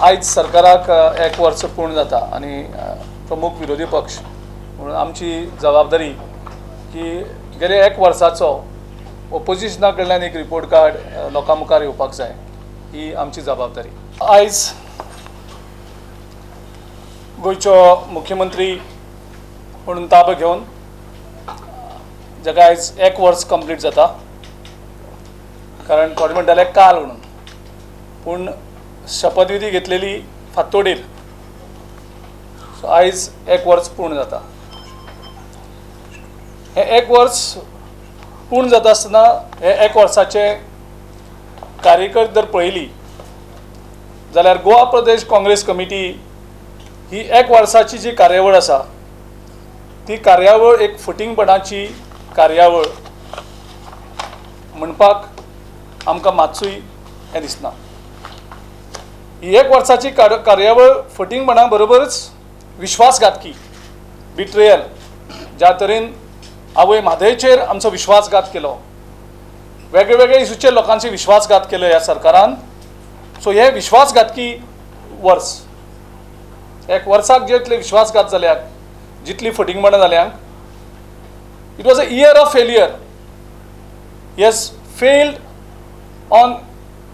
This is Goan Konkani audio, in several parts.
आयज सरकाराक एक वर्स पूर्ण जाता आनी प्रमुख विरोधी पक्ष म्हणून आमची जबाबदारी की गेले एक वर्साचो ओपोजिशना कडल्यान एक रिपोर्ट कार्ड लोकां मुखार येवपाक जाय, ही आमची जबाबदारी. आयज गोंयचो मुख्यमंत्री म्हणून ताबो घेवन जाका आयज एक वर्स कंप्लीट जाता, कारण थोडे म्हणटाले काल म्हणून, पूण शपथविधी घेतलेली फांतोडेर, सो आयज एक वर्स पूर्ण जाता. हें एक वर्स पूर्ण जाता आसतना हे एक वर्साचे कार्यकर जर पळयली जाल्यार गोवा प्रदेश काँग्रेस कमिटी ही एक वर्साची जी कार्यावळ आसा ती कार्यावळ एक फटींगपणाची कार्यावळ म्हणपाक आमकां मातसूय हें दिसना. ही एक वर्साची कार्यावळ फटींगपणा बरोबरच विश्वासघातकी, बिट्रेयल, ज्या तरेन आवय म्हादयचेर आमचो विश्वासघात केलो, वेगळे वेगळे इशूचेर लोकांचे विश्वासघात केलो ह्या सरकारान. सो हे विश्वासघातकी वर्स, एक वर्साक जितले विश्वासघात जाल्यात, जितली फटींगपणां जाल्यात, it was a year of failure. He has failed on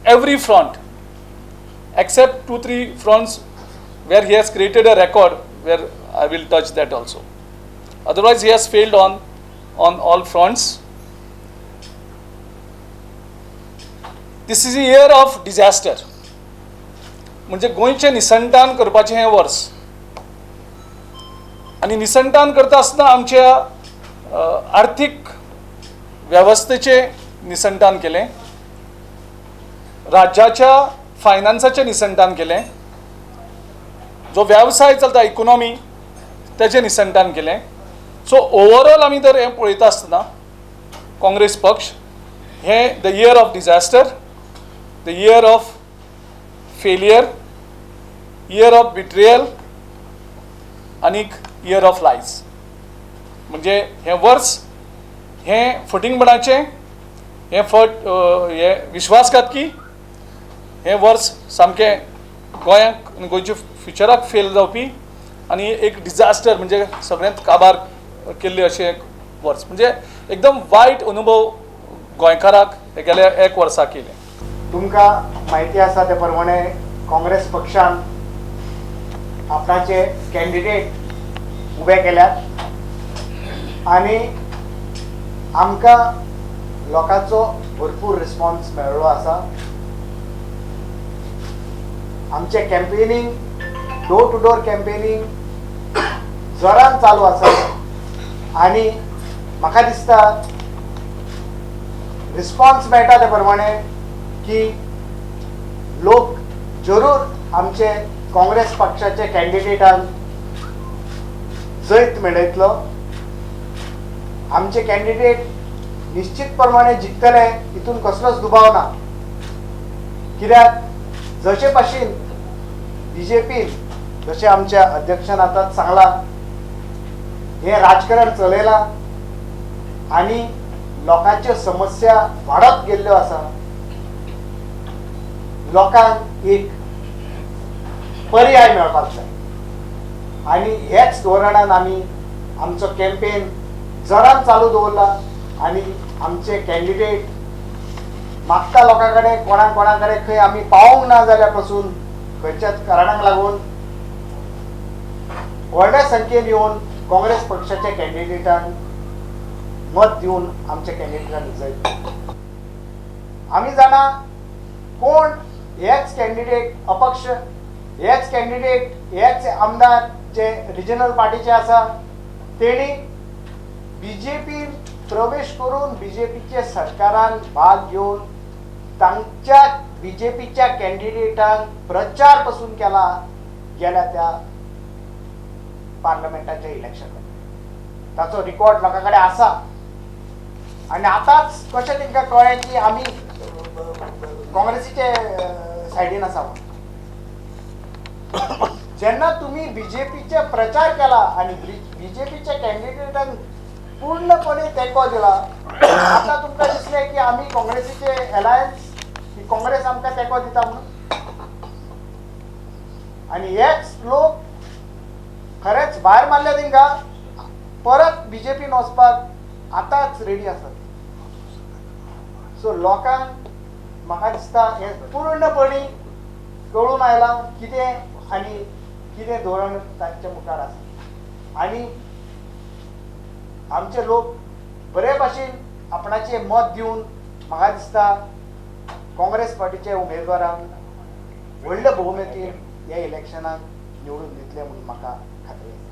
every front except 2-3 fronts where he has created a record, where I will touch that also. Otherwise he has failed on all fronts. This is a year of disaster. म्हणजे गोंयचें निसंतान करपाचें हें वर्स, आनी निसंतान करता आसतना आमच्या आर्थीक वेवस्थेचें निसंतान केलें, राज्याच्या फायनान्साचें निसंतान केलें, जो वेवसाय चलता इकोनॉमी तेचें निसंतान केलें. सो ओवरऑल आमी जर हें पळयता आसतना काँग्रेस पक्ष हें the year of disaster, the year of failure, year of betrayal आनीक इयर ऑफ लायज. म्हणजे हें वर्स हें फटींगपणाचें, हें फट हें विश्वासघातकी, हें वर्स सामकें गोंयांक आनी गोंयच्या फ्युचराक फेल जावपी आनी एक डिजास्टर, म्हणजे सगळ्यांत काबार केल्लें अशें एक वर्स, म्हणजे एकदम वायट अनुभव गोंयकाराक हे गेल्या एक वर्साक येयलें. तुमकां म्हायती आसा ते प्रमाणे काँग्रेस पक्षान आपणाचे कॅन्डिडेट उबे केल्यात आनी आमकां लोकांचो भरपूर रिस्पॉन्स मेळ्ळो आसा. आमचें campaigning, door to door campaigning जोरान चालू आसा आनी म्हाका दिसता रिस्पॉन्स मेळटा ते प्रमाणे की लोक जरूर आमचे काँग्रेस पक्षाचे कॅन्डिडेटान जैत मेळयतलो. आमचे कॅन्डिडेट निश्चित प्रमाणे जिखतले हितून कसलोच दुबाव ना, कित्याक जशे भाशेन बी जे पीन, जशें आमच्या अध्यक्षान आतां सांगलां, हें राजकारण चलयलां आनी लोकांच्यो समस्या वाडत गेल्ल्यो आसा. लोकांक एक पर्याय मेळपाक जाय आनी ह्याच धोरणान आमी आमचो कॅम्पेन जोरान चालू दवरला आनी आमचे कॅन्डिडेट मागता लोकां कडेन, कोणा कोणा कडेन खंय आमी पावोंक ना जाल्यार पसून खंयच्याच कारणाक लागून व्हडल्या संख्येन येवन काँग्रेस पक्षाच्या कॅन्डिडेटान मत दिवन आमच्या कॅन्डिडेटान जैत. आमी जाणा कोण हेच कॅन्डिडेट अपक्ष, हेच कॅन्डिडेट, हेच आमदार जे रिजनल पार्टीचे आसा तेणी बी जे पी प्रवेश करून बी जे पीचे सरकारान भाग घेवन तांच्या बी जे पीच्या कॅन्डिडेटांक प्रचार पसून केला गेल्या त्या पार्लमेंटाच्या इलेक्शनाक. ताचो रिकॉर्ड लोकां कडेन आसा आनी आतांच कशें तांकां कळ्ळें की आमी काँग्रेसीचे सायडीन आसा. जेन्ना तुमी बी जे पीचे प्रचार केला आनी बी जे पीच्या कॅन्डिडेटांक पूर्णपणे तेंको दिला, आतां तुमकां दिसलें की आमी काँग्रेसीचे अलायन्स, की काँग्रेस आमकां तेंको दिता म्हणून. आनी हेच लोक खरेंच भायर मारल्या तेंकां परत बीजेपीन वचपाक आतांच रेडी आसात. सो लोकांक म्हाका दिसता हें पूर्णपणी कळून आयलां कितें आनी कितें धोरण तांच्या मुखार आसा. आनी आमचे लोक बरे भाशेन आपणाचें मत दिवन म्हाका दिसता काँग्रेस पार्टीच्या उमेदवारांक व्हडल्या भोवमतीन ह्या इलेक्शनाक निवडून दितले म्हणून म्हाका खात्री आसा.